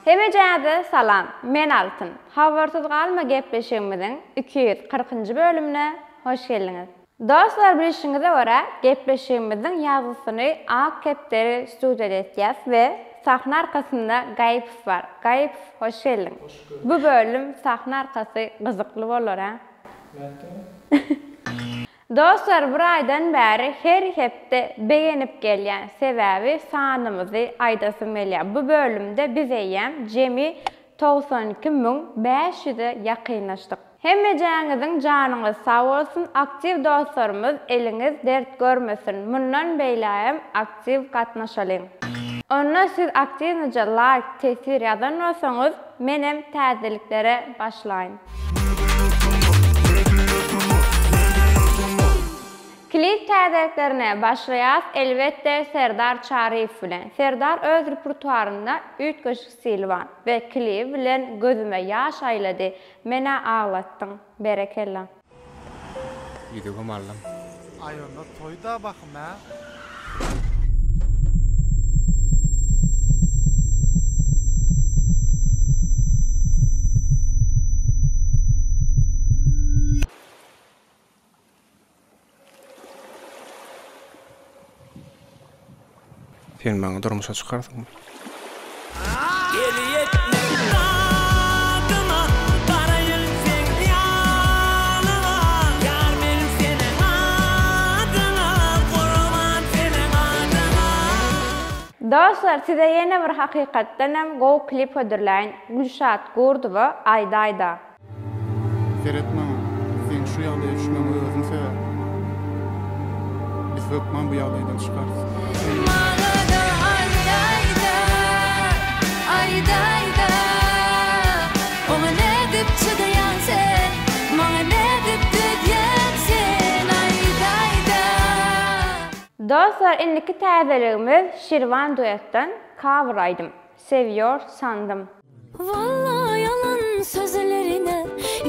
Hemejäňize salam, men Altyn. Habarsyz galma gepleşigimiziň 240-njy bölümine hoş geldiňiz. Dostlar bilşiňize görä gepleşigimiziň ýazgysyny Ak kepderi studiýada etýäs we sahna arkasynda Gaýypow bar. Gaýypow hoş geldiň. Bu bölüm sahna arkasy gyzykly bolar hä? Nätdiň? Dostlar bir aýdan bäri her hepde begenip gelýän sebäbi sanymyzy aýdasym gelýär. Bu bölümde biz eýýäm jemi 92 500-e ýakynlaşdyk. Hemmejäňiziň janyňyz sag bolsun aktiw dostlarymyz eliňiz dert görmesin mundan beýlägem aktiw gatnaşalyň. Onda siz aktiwnyja laýk teswir ýazan bolsaňyz menem täzeliklere başlaýyn. Klip täzeliklerine başlaýas elbetde Serdar Çaryýew bilen. Serdar öz repertuarynda üýtgeşik stili bar we klibi bilen gözüme ýaş aýlady Menä aglatdyň. Berekella. Ýüzügem aldym. Aý onda toý-da bahym ä. Sen maňa durmuşa çykarsyňmy? Gel ýetmek dadyma, Garaýyn seň ýanyňa. Ýar men seniň adyňa, Gurban seniň adyňa. Dostlar size ýene bir hakykatdanam gowy klip hödürläýin Gülşat Gurdowa Aýda aýda. Seret maňa, seň şu ýagdaýa düşmegiňe özüm sebäp. Biz hökman bu ýagdaýdan çykarys. Maňa-da aýdaýda, aýdaýda, Oňa nädip çydaýaň sen, maňa nädip dözýäň sen, aýdaýda. Dostlar indiki täzeligimiz Şirwan duetden cover aýdym Sewiýor sandym. Walla ýalan sözlerine,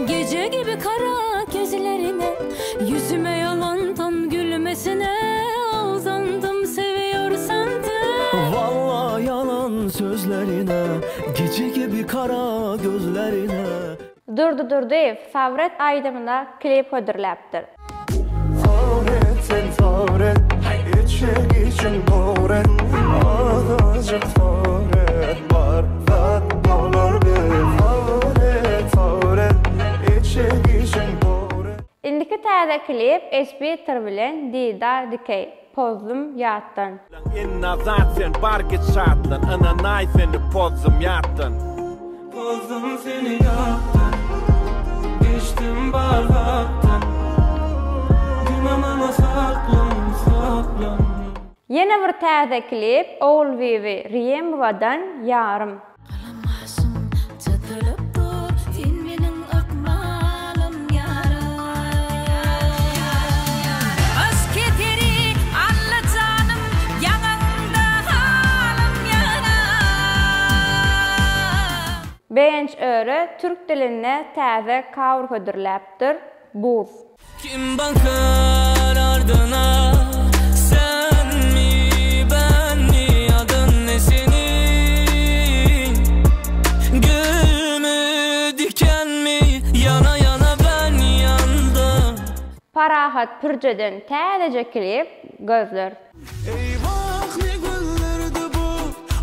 Gije gibi kara gözlerine, Ýüzüme ýalandan gülmesine, Aldandym sewiýor sandym. Walla ýalan sözlerine, Gije gibi kara gözlerine. Durdy Durdyýew Sabret aýdymyna klip hödürläpdir. Sabret sen sabret, içjek içiň dowret, Azajyk sabret, bar zat bolar bir. Sabret, sabret, içjek içiň dowret. Indiki täze klip Esbiter bilen Didar Dikeý, Pozdum ýatdan. Ennazat sen bar git şatlan Ynanaý seni pozdum ýatdan. Pozdum seni ýatdan Geçdim bar zatdan Diňe maňa saklan saklan. Ýene bir täze klip Ogulbibi Rýemowadan Ýarym. Galam gaşym çytylyp dur, sen meniň ykbalym ýarym. Yşk keseri aldy janym, ýaňaňda halym ýarym. Begenç Öre türk dilinde täze cover hödürläpdir, Buz. Kim bakar ardyna Senmi benmi adın ne senin Gül mü diken mi yana yana ben yandım. Parahat Pürjeden täzeje klip, Gözler. Eý-wah ne günlerdi bu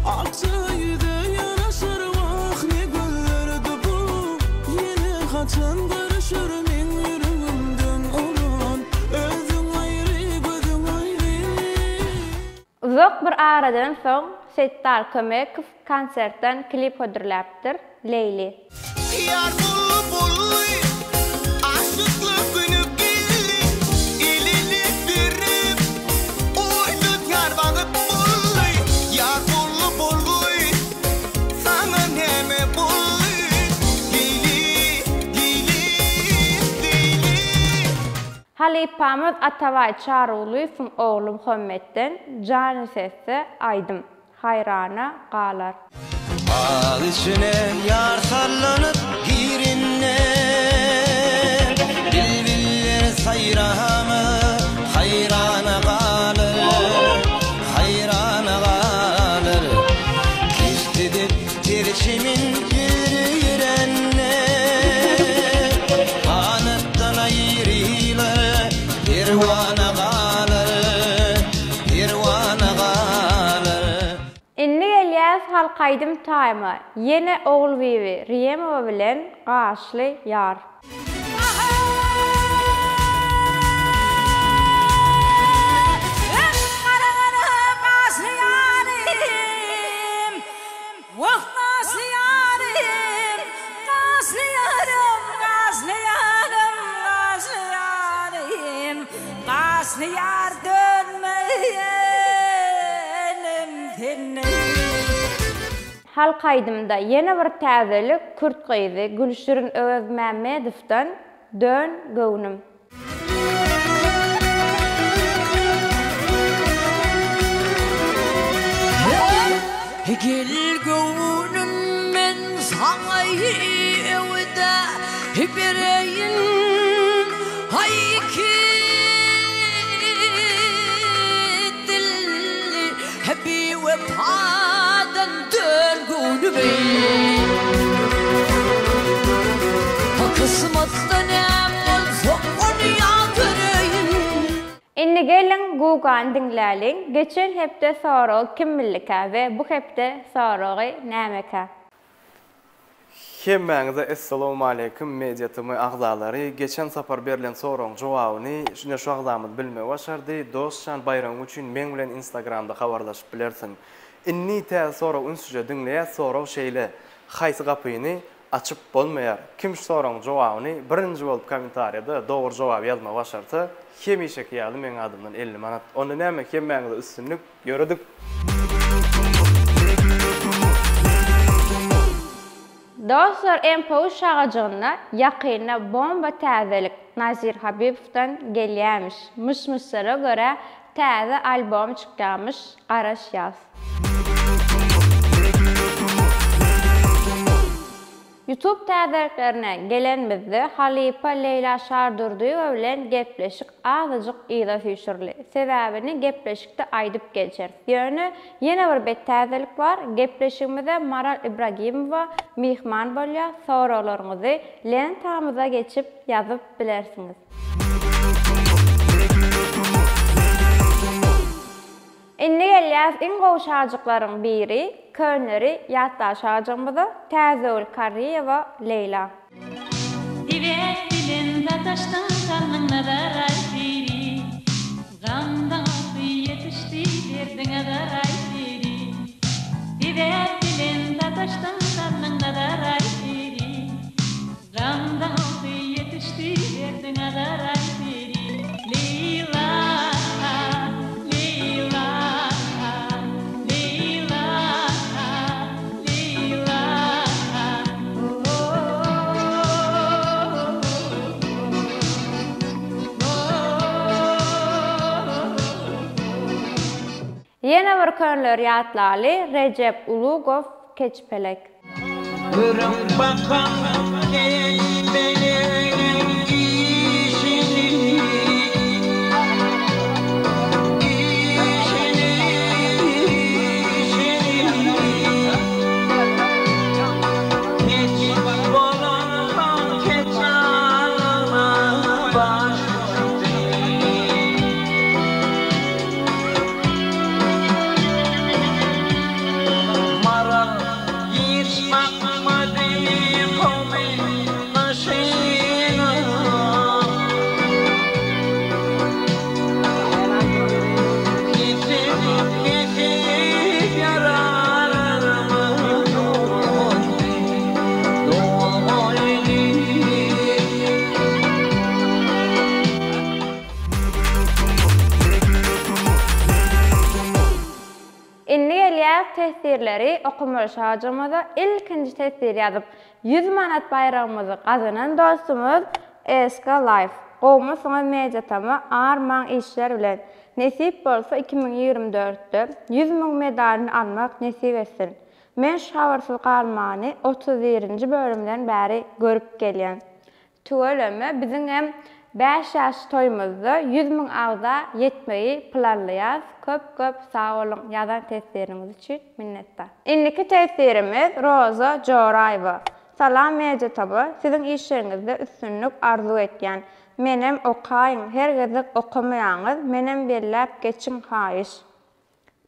Akja ýüze ýaraşar wah ne günlerdi bu Ýene haçan görüşer meň ýüregimden orun Özüň aýry gözüň aýry. Uzak bir aradan soň Setdar Kömekow konsertden klip hödürläpdir, Leýli. Ýar boldy boldy, aşyklyk güni geldi, Elini berip, oýnat ýar bagyt boldy. Ýar boldy boldy, saňa näme boldy, Leýli, Leýli, Leýli. Halypamyz Atabaý Çarygulyýewiň ogly Muhammetden Jany sesde aýdym. Haýrana galar. Bag içine ýar sallanyp girende, Bilbiller saýramy haýrana galar, Haýrana galar. Keşt edip ter. Çemin ýürende Ganatdan aýrylar Perwana galar Perwana galar. Indi gelýäs halk aýdym taýma ýene Ogulbibi Rýemowa bilen Gaşly ýar. Halk aýdymda ýene bir täzelik kürt gyzy Gülşirin Öwezmämmedowdan Dön göwnüm. Gel göwnüm men saňa öwüde bereýin Haý iki dilli biwepadan dön göwnüm eý. Kysmatda näm bolsa ony ýa göreýin. Indi geliň Gugany diňläliň, geçen hepde soragy kim bildikä we bu hepde soragy nämekä? Hemmäňize Essalawmaleýkim Media TM agzalary geçen sapar berlen soragyň jogabyny ine şu agzamyz bilmegi başardy Dostjan baýragyň üçin meň bilen instagramda habarlaşyp bilersiň Indi täze sorag ünsüje diňleýäs sorag şeýle haýsy gapyny açyp bolmaýar kim şu soragyň jogabyny birinji bolup kommentariýada dogry jogaby ýazmagy başarsa hemişeki ýaly meň adymdan 50 manat onda näme hemmäňize üstünlik Ýöredik. Dostlar MPU şagajygynda ýakynda bomba täzelik Nazir Habibowdan gelýämiş myş-myşlara görä täze albom çykýamyş garaşýas. Youtube täzeliklerine gelenimizde halypa Leýla Şardurdyýewa bilen gepleşik azajyk yza süýşürildi. Sebäbini gepleşikde aýdyp geçeris. Ýöne ýene bir bet täzelik bar, gepleşigimize Maral Ibragimowa myhman bolýar, soraglaryňyzy lentamyza geçip ýazyp bilersiňiz. Indi gelýäs iň gowy şajyklaryň biri, könleri ýatla şajygymyza, Täzegül Karryýewa, Leýla. Sebäp bilen sataşdyň salnyň nazar aý seni Gamdan asy ýetişdi derdiňe zar aý seni Sebäp bilen sataşdyň salnyň nazar aý seni Gamdan asy ýetişdi derdiňe zar aý seni Leýla Leýla Leýla Leýla Ýene bir könleri ýatlaly Rejep Ulugow Keçpelek. Görüň bakan keçpelegiň işini, işini, işini. Keç bolansoň keç alyna baş düşdi. Maral hiç bakmady kowmy gyşyna. Kesip kesip ýaralarmy doldy, doldy. Indi gelýäs teswirleri okamaly şajygymyza ilkinji teswir ýazyp 100 manat baýragymyzy gazanan dostumyz Eska Life gowmysyňyz Mediatama armaň işler bilen nesip bolsa 2024 de 100 müň medalyny almak nesip etsin men şu habarsyz galmany 31 nji bölümden bäri görüp gelýän Tüweleme biziňem Bäş ýaş toýumyzda 100 000 agza ýetmegi planlaýas köp köp sag boluň ýazan teswiriňiz üçin minnetdar. Indiki teswirimiz Roza Joraýewa. Salam Media TB siziň işleriňizde üstünlik arzuw etýän. Menem okaýyň her gezek okamaýaňyz menem belläp geçiň haýyş.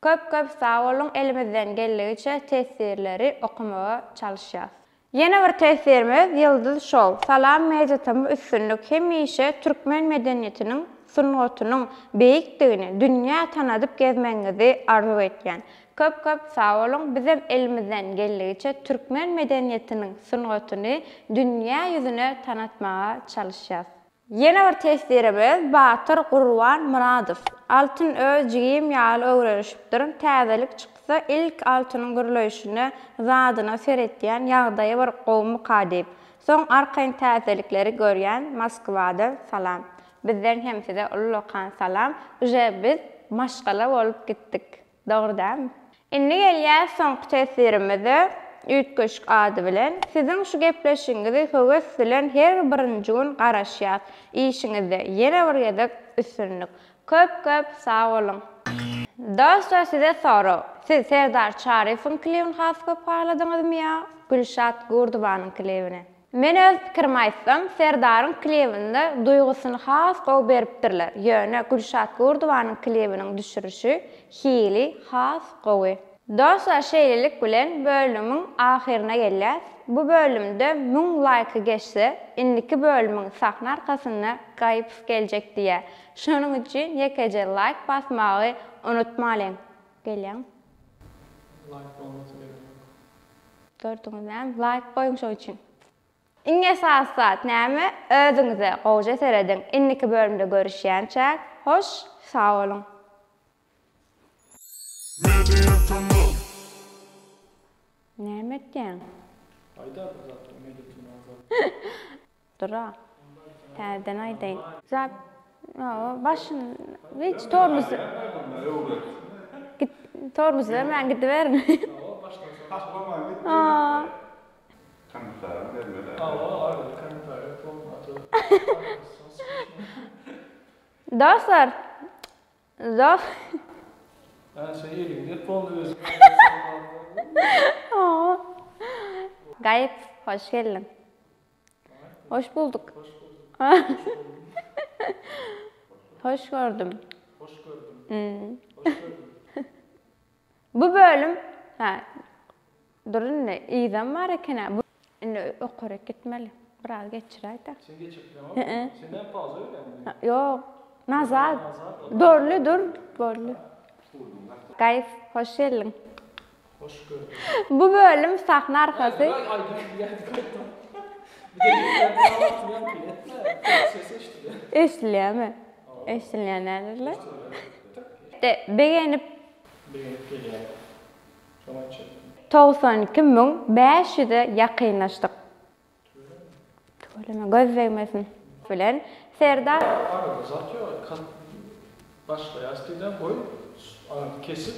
Köp köp sag boluň elimizden geldigiçe teswirleri okamaga çalyşýas. Ýene bir teswirimiz Ýyldyz Show Salam Media TB üstünlik hemişe türkmen medeniýetiniň sungatynyň beýikdigini dünýä tanadyp gezmegiňizi arzuw etýän. Köp köp sag boluň bizem elimizden geldigiçe türkmen medeniýetiniň sungatyny dünýä ýüzüne tanatmaga çalyşýas. Ýene bir teswirimiz Batyr Gurbanmyradow. Altyn öz jigim ýaly öwrenişipdirin täzelik çyksa ilk Altynyň gürleýşine zadyna seretýän ýagdaýy bir gowumyka diýip. Soň arkaýyn täzelikleri görýän Moskwadan salam. Bizden hem size ullakan salam uje biz maşgala bolup gitdik. Dogry dälmi? Indi gelýäs soňky teswirimize, üýtgeşik ady bilen. Siziň şu gepleşigiňizi höwes bilen her birinji gün garaşýas. Işiňizde ýene bir gezek üstünlik. Köp köp sag boluň. Dostlar size sorag. Siz Serdar Çaryýewiň klibini has köp haladyňyzmy ýa Gülşat Gurdowanyň klibini? Men öz pikirimi aýtsam, Serdaryň klibinde duýgusyny has gowy beripdirler, ýöne Gülşat Gurdowanyň klibiniň düşürişi, hili has gowy. Dostlar şeýlelik bilen bölümiň ahyryna gelýäs. Bu bölümde 1000 laýky geçse indiki bölümiň sahna arkasynda Gaýypow geljek diýýä. Şonuň üçin ýekeje laýk basmagy unutmalyň. Gelýäň. Laýk bolmasa gerek ýok. Gördüňiz näme? Laýk goýuň şoň üçin. Iň esasy zat näme? Özüňize gowja serediň. Indiki bölümde görüşýänçäk, hoş sag boluň. Näme etýäň? Aýda bir zat Media Tm. Dura. Täzeden aýdaýyn. Zat başyn hiç tormuz Git tormuz bermän gidiberin. Dostlar Dos Gaýyp hoş geldiň. Hoş bulduk. Hoş gördüm. Hoş gördüm. Hoş gördüm. Bu bölüm, ha, dur indi, yzam bar eken-ä. Indi okaryk gitmeli. Biraz geçiräý-dä. Sen geçirip bileňokmy? Sen näme pauza berýäňmi? Ýok. Nazar. Dorly dur, boldy. Gaýyp, hoş geldiň. Hoş gördüm. Bu bölüm sahna arkasy. Eşidilýärmi? Eşidilýän däldirle. De begenip. Begenip gelýär. Şony aýtjak. 92 500-e ýakynlaşdyk. Tüweleme göz degmesin. Bilen Serdar. Arada zat ýok kat başlaýas diýdä goý aňyrky kesip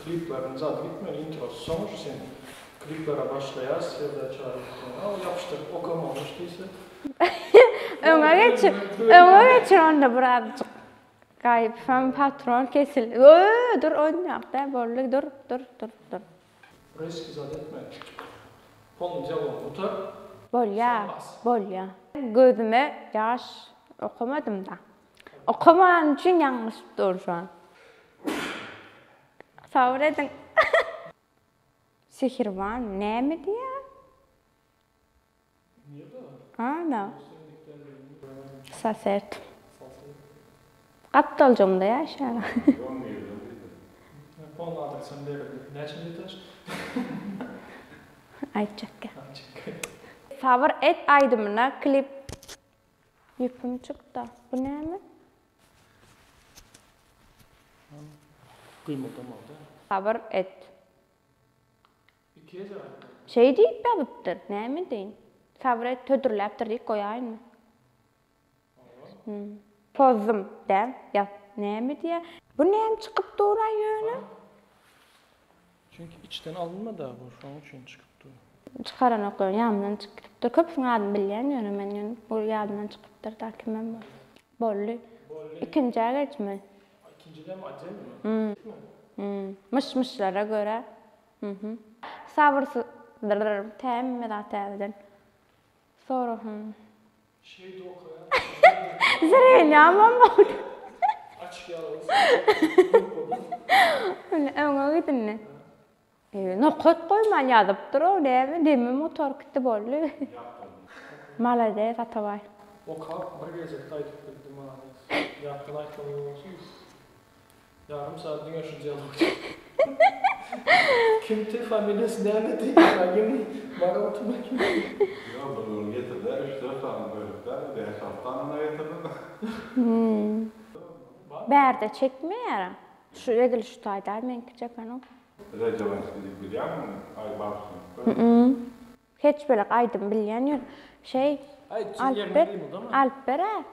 klipleriň zady gitmeli introsy soň şu sen kliplere başlaýas Serdar Çaryýew diýen a ýapyşdyryp okamalymyş diýse. Öňe geçir öňe geçir onda birazjyk. Gaýypam patron kesil. Öö dur onýak däl boldy dur dur dur dur. Reski zat etme. Polny dialogyny gutar. Bolýa, bolýa. Gözüme ýaş okamadym-da. Okamanym üçin ýalňyşyp dur şu an. Sabyr ediň. Sihirban näme diýýär? Ana. Soset. Gapdaljygymda ýaşaýar. Aýtjak. Sabyr et aýdymyna klip Ýüpüm çykda. Bu näme? Sabyr et. Şeý diýip ýazypdyr. Näme edeýin? Sabyr et, hödürläpdir diýip goýaýynmy? Pozdum, däl, ýaz. Näme diýýär? Bu näme çykyp dur-aý ýöne? Çünki içden alynmady-a bu, şonuň üçin çykyp dur. Çykaranok ýöne ýadymdan çykyp gidipdir. Köpüsiniň adyny bilýän ýöne men ýöne bu ýadymdan çykypdyr da kimem bolsa. Boldy. Ikinjä geçmeli. Ikinjidem otdelnymy? Myş-myşlara görä. Sabyrsyz hemme zat täzeden. Sorasyn. Şeýdip okaýar. Zrenýamam boldy. Açyk ýaly Indi öňe git indi. Nokat goýman ýazypdyr-ow näme demim gutaryp gitdi boldy. Malades Atabaý. Okap bir gezekde aýdyp bildi malades. Ýatdan aýtmaly bolsa üf. Ýarym saat diňe şu dialog çekdi. Kimti familiýasy nämedi Ibragim Maral Tumakin. Ýok bir gün getirdi üç-dört sany bölüp däl bäş-alty sanyna getirdi. Bärde çekmeýär. Şu edil şu taýda meňki çekenok. Rejep aýtdy diýip bilýäňmi aý bagşyny. Hiç belek aýdym bilýän ýok. Şeý alyp ber, alyp ber-ä.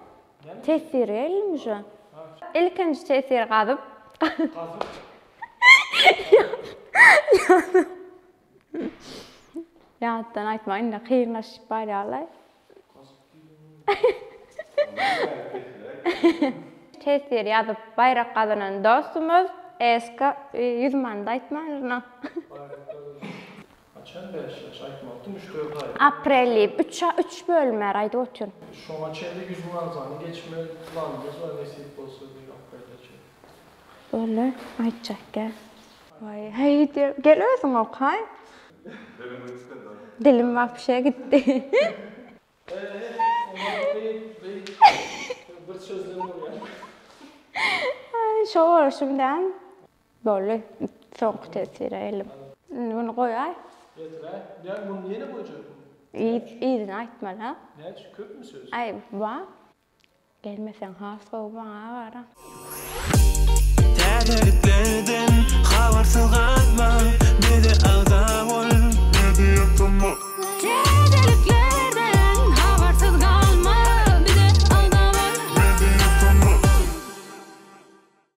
Tesiri geldim şu. Ilkinji tesir gazyp. Gazyp. Ýatdan aýtmak indi kynlaşyp barýarlaý. Teswir ýazyp baýrak gazanan dostumyz Eska 100 manat aýtmandyr. Haçan bäş ýaş aýtmalydym üç dört aý. Aprel diýip üç üç bölüm bäri aýdyp otyryn. Şoňa çenli 100 manatany geçme planymyz bar nesip bolsa bir aprele çenli. Boldy aýtjak gel. Waý heý diýip gel özüň okaý. Dilim wapşe gitdi. Şo bolşum däl. Boldy. Soňky teswire geldim. Indi muny goýaý. Getiräý. Näme muny ýene goýjakmy? Yzyny aýtmaly ha. Näçe köpmi söz? Aý bar. Gelmeseň has gowy maňa gara. Täzeliklerden habarsyz.